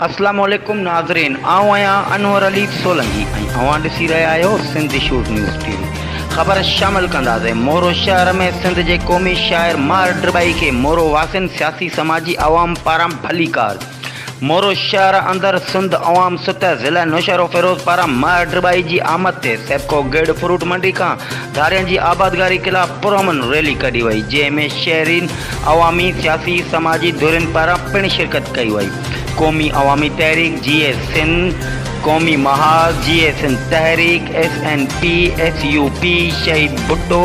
اسلام عليڪم ناظرين آئون آهيان انور علي سولنگي ۽ اوهان ڏسي رهيا آهيو Sindh issues news T V خبر شامل ڪنداسين مورو شهر ۾ سنڌ جي قومي شاعر ماهر ڊٻائي کي مورو واسين سياسي سماجي عوام پاران ڀليڪار مورو شهر اندر سنڌ عوام سطح ضلع نوشهروفيروز پاران ماهر ڊٻائي جي آمد تي سيپڪو گيڙ فروٽ منڊي کان ڌارين جي آبادگاري خلاف پرامن ريلي ڪڍي وئي جنهن ۾ شهرين عوامي، سياسي، سماجي ڌرين پاران پڻ شرڪت ڪئي وئي. قومي عوامي تحريڪ، جيئي سنڌ قومي محاذ، جيئي سنڌ تحريڪ، S N P, S U P, شهيد ڀٽو،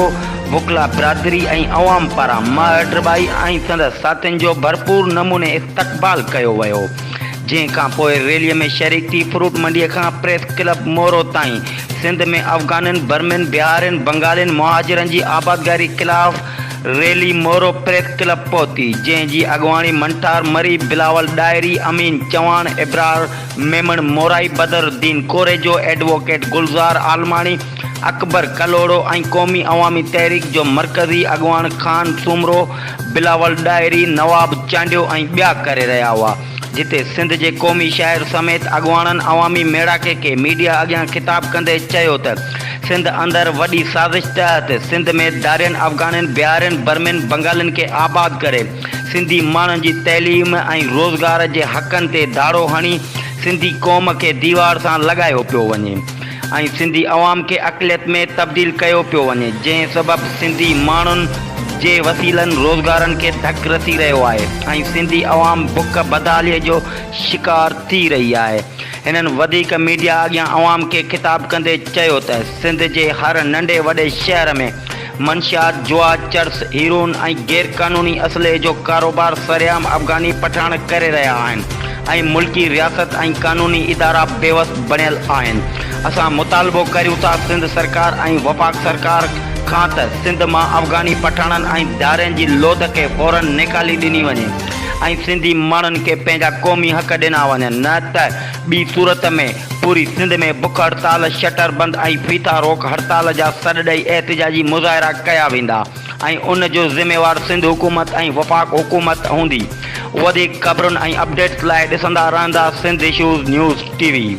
وڪلا برادري ۽ عوام پاران مهر ڊٻائي ۽ سندس ساٿين جو ڀرپور نموني استقبال ڪيو ويو. جنهن کان پوء ريلي ۾ شريڪ ٿي فروٽ منڊي کان پريس ڪلب مورو تائين سنڌ ۾ افغانين، برمين، بهارين، بنگالين مهاجرن جي آبادگاري خلاف ريلي مورو پريس ڪلب پهتي، جنهن جي اڳواڻي منٺار مري، بلاول ڏاهري، امين چواڻ، ابرار ميمڻ، مورائي بدر الدين ڪوريجو، ايڊووڪيٽ گلزار عالماڻي، اڪبر ڪلهوڙو ۽ قومي عوامي تحريڪ جو مرڪزي اڳواڻ خان سومرو، بلاول ڏاهري، نواب چانڊيو ۽ ٻيا ڪري رهيا هئا، جتي سنڌ جي قومي شاعر سميت اڳواڻن عوامي ميڙاڪي کي ميڊيا اڳيان خطاب ڪندي چيو ته سنڌ اندر وڏي سازش تحت سنڌ ۾ ڌارين افغانين، بهارين، برمين، بنگالين کي آباد ڪري سنڌي ماڻهن جي تعليم ۽ روزگار جي حقن تي ڌاڙو هڻي سنڌي قوم کي ديوار سان لڳايو پيو وڃي ۽ سنڌي عوام کي اقليت ۾ تبديل ڪيو پيو وڃي جنهن سبب سنڌي ماڻهن جي وسيلن روزگارن کي ڌڪ رسي رهيو آهي ۽ سنڌي عوام بک بدحالي جو شڪار ٿي رهي آهي. هنن وڌيڪ ميڊيا اڳيان عوام کي خطاب ڪندي چيو ته سنڌ جي هر ننڍي وڏي شهر ۾ منشيات، جوا، چرس، هيرون ۽ غير قانوني اسلحي جو ڪاروبار سرعام افغاني پٺاڻ ڪري رهيا آهن ۽ ملڪي رياست ۽ قانوني ادارا بيوس بڻيل آهن اسان مطالبو ڪريون ٿا سنڌ سرڪار ۽ وفاق سرڪار کان ته سنڌ مان افغاني پٺاڻن ۽ ڌارين جي لوڌ کي فورن نيڪالي ڏني وڃي ۽ سنڌي ماڻهن کي پنهنجا قومي حق ڏنا وڃن نه ته ٻي صورت ۾ پوري سنڌ ۾ بک هڙتال، شٽر بند ۽ ڦيٿا روڪ هڙتال جا سڏ ڏئي احتجاجي مظاهرا ڪيا ويندا ۽ ان جو ذميوار سنڌ حڪومت ۽ وفاق حڪومت هوندي. وڌيڪ خبرن ۽ اپڊيٽس لاء ڏسندا رهندا Sindh issues news T V.